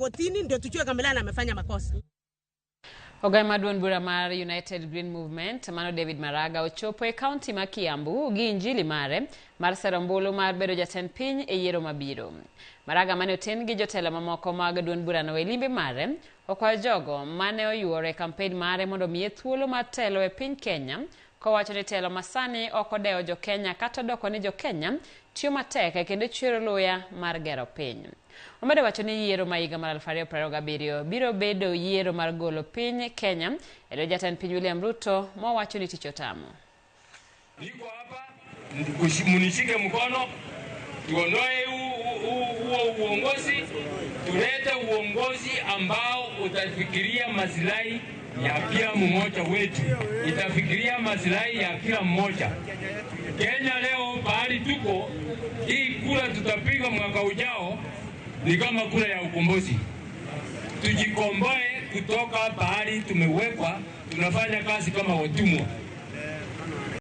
kotini ndio tujue Kamilana amefanya makosa. Ogai mar duond bura mar United Green Movement mano David Maraga ochopo e kaunti ma Kiambu gi injili mare mar sero ombulu mar bedo jatend piny e yiero mabiro. Maraga mane oten gi jotelo mamoko mag duond burano e limbe mare okwayo jogo mane oyuoro e kampen mare mondo omiye thuolo mar telo e piny Kenya kowacho ni telo masani ok odewo jo-Kenya kata odoko ni jo-Kenya tiyo matek kendo chwero luya mar gero piny. Omedo wacho ni yiero ma higa mar 2027 biro bedo yiero mar golo piny Kenya e lwet jatend piny William Ruto mowacho ni tich otamo. Niko hapa mnishike mkono tuondoe huo uongozi, tulete uongozi ambao utafikiria maslahi ya kila mmoja wetu, itafikiria maslahi ya kila mmoja. Kenya leo pahali tuko, hii kura tutapiga mwaka ujao ni kama kura ya ukombozi. Tujikomboe kutoka pahali tumewekwa, tunafanya kazi kama watumwa.